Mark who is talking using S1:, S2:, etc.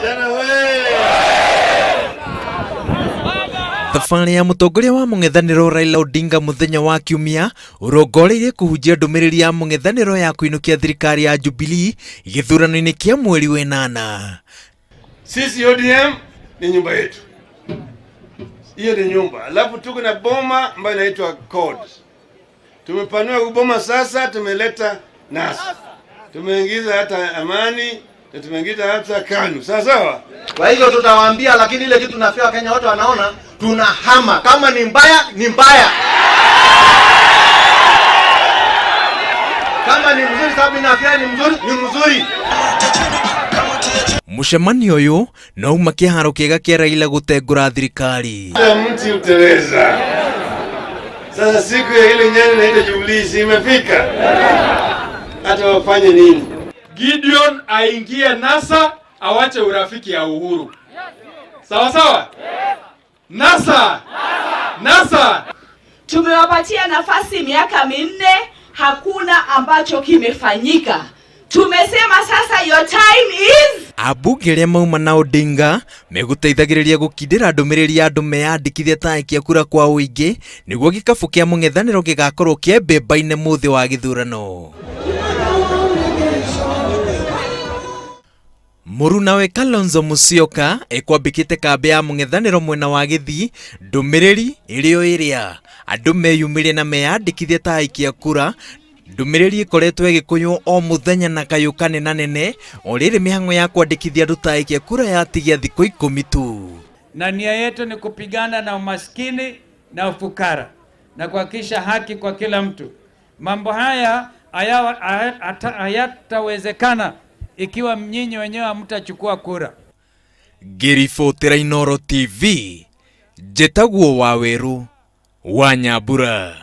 S1: Vijana we!
S2: Thabarĩ ya mũtongoria wa mũng'ethanĩro Raila Odinga mũthenya wa Kiumia ũrongoreirie kũhunjia ndũmĩrĩri ya mũng'ethanĩro ya kũinũkia thirikari ya Jubilee gĩthurano-inĩ kĩa mweri wenana.
S1: Sisi ODM ni nyumba yetu, hiyo ni nyumba. Alafu tuko na boma ambayo inaitwa CORD. Tumepanua boma sasa, tumeleta NASA, tumeingiza hata Amani na tumeingiza hata KANU, sawa sawa.
S3: Kwa hivyo tutawaambia, lakini ile kitu nafia Wakenya wote wanaona tunahama. Kama ni mbaya ni mbaya, kama ni mzuri, sababu inafia ni mzuri, ni mzuri.
S2: Mũcemanio ũyũ no uma kĩharo kĩega kĩa Raila gũtengũra thirikari.
S1: Kila mti uteleza. Sasa siku ya ile nyani naitwa Jubilee si imefika, hata wafanye nini?
S4: Gideon aingie NASA awache urafiki ya Uhuru. Sawa sawa? NASA. NASA.
S5: Tumewapatia nafasi miaka 4, hakuna ambacho kimefanyika. Tumesema sasa your time is.
S2: Ambunge arĩa mauma na Odinga megũteithagĩrĩria gũkindĩra ndũmĩrĩri ya andũ meyandĩkithie ta aikia kura kwa ũingĩ nĩguo gĩkabũ kĩa mũng'ethanĩro gĩgakorwo kĩa mbemba-inĩ mũthĩ wa gĩthurano. Mũrunawe Kalonzo Musyoka ekwambĩkĩte kambĩ ya mũng'ethanĩro mwena wa Gĩthii ndũmĩrĩri ĩrĩ o ĩrĩa andũ meyumĩrie na meyandĩkithie ta aikia kura ndũmĩrĩri ĩkoretwo ĩgĩkũywo o mũthenya na kayũ kanenanene o rĩrĩ mĩhang'o ya kwandĩkithia andũ ta aikia kura yatigia thikũ 10 tu.
S4: Na nia yetu ni kupigana na umaskini na ufukara na kuhakikisha haki kwa kila mtu. Mambo haya hayatawezekana ikiwa nyinyi wenyewe hamtachukua kura.
S2: Ngĩribotera Inooro TV, njĩtagwo Waweru wa Nyambura.